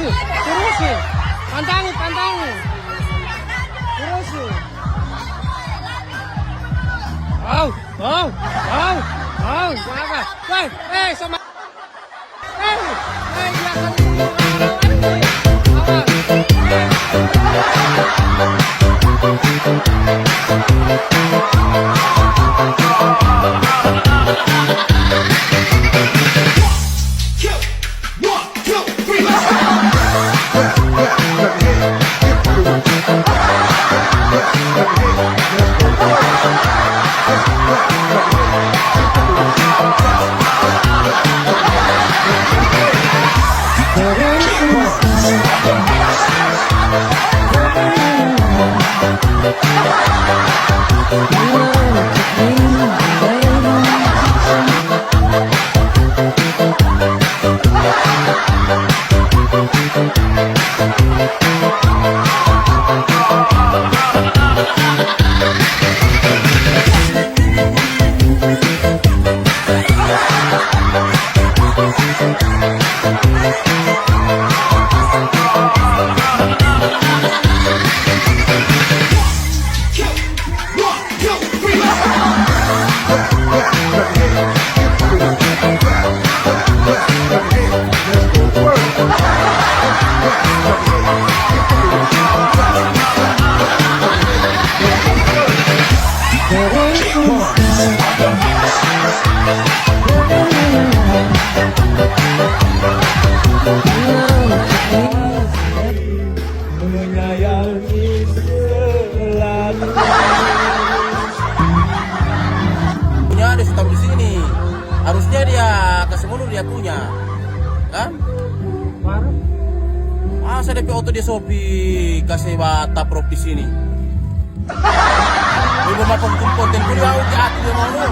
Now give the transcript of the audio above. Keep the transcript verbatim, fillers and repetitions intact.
Turusi. Pantangi, pantangi. Turusi. Au, au, au, au. Jaga. Hei, hei, sama. Hei, hei, biasa dulu. Awas. Hei. Punya ada su taru di sini. Harusnya dia kase mundur dia punya. Kan? Masa depe oto dia sopi kase bataprok di sini? Ibu mah pengkumpul tempo dia, au, jahat dia mau lu.